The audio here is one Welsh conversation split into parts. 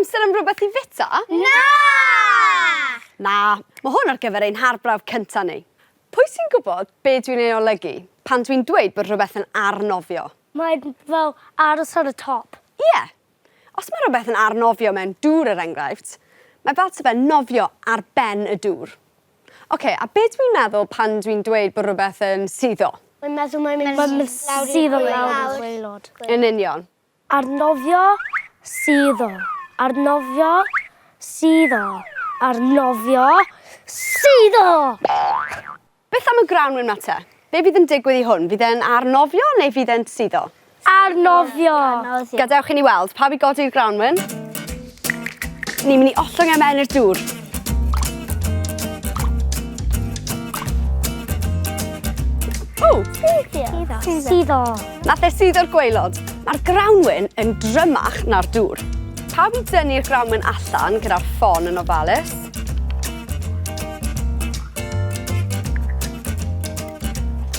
amser am rhywbeth i fita? Na! Na, mae hwn ar gyfer ein harbrawf cynta ni. Pwy sy'n gwybod be dwi'n ei olygu pan dwi'n dweud bod rhywbeth yn arnofio? Mae'n fel aros ar y top. Ie! Os mae rhywbeth yn arnofio mewn dŵr er enghraifft, mae fel ta fe'n nofio ar ben y dŵr. Oce, a be dwi'n meddwl pan dwi'n dweud bod rhywbeth yn suddo? Mae'n meddwl mae'n mynd suddo lawr i'r gwaelod. Yn union. Arnofio, suddo. Arnofio, suddo. Arnofio, suddo! Beth am y grawnwin 'ma te? Be fydd yn digwydd i hwn? Fydd e'n arnofio neu fydd e'n suddo? Arnofio! Gadewch i ni weld. Pawb i godi'r grawnwin. Ni'n mynd i ollwng e mewn i'r dŵr. O! Suddo. Nath e suddo'r gwaelod. Mae'r grawnwin yn drymach na'r dŵr. Pawb i dynnu'r grawnwin allan gyda'r ffon yn ofalus.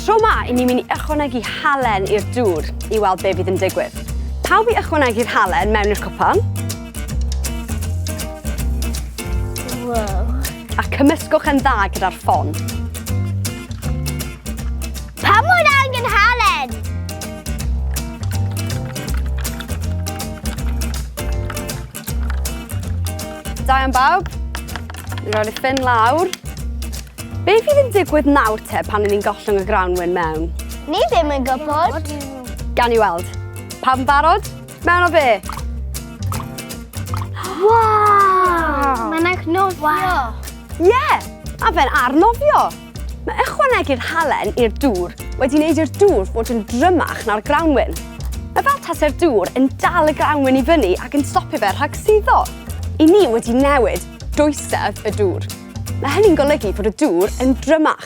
Tro 'ma, 'yn ni'n mynd i ychwanegu halen i'r dŵr i weld be fydd yn digwydd. Pawb i ychwanegu'r halen mewn i'r cwpan. Wow. A cymysgwch yn dda gyda'r ffon. Pam bod angen halen? Da iawn bawb. Ni'n rhoi'r ffyn lawr. Be fydd yn digwydd nawr te pan ni'n gollwng y grawnwin mewn? Ni ddim yn gwybod. Gan i weld. Pawb yn barod? Mewn o fe! Waw! Mae'n arnofio. Ie! Yeah, a fe'n arnofio. Mae ychwanegu'r halen i'r dŵr wedi wneud i'r dŵr fod yn drymach na'r grawnwin. Mae fel tase'r dŵr yn dal y grawnwin i fyny ac yn stopio fe rhag suddo. I ni wedi newid dwysedd y dŵr. Mae hynny'n golygu fod y dŵr yn drymach.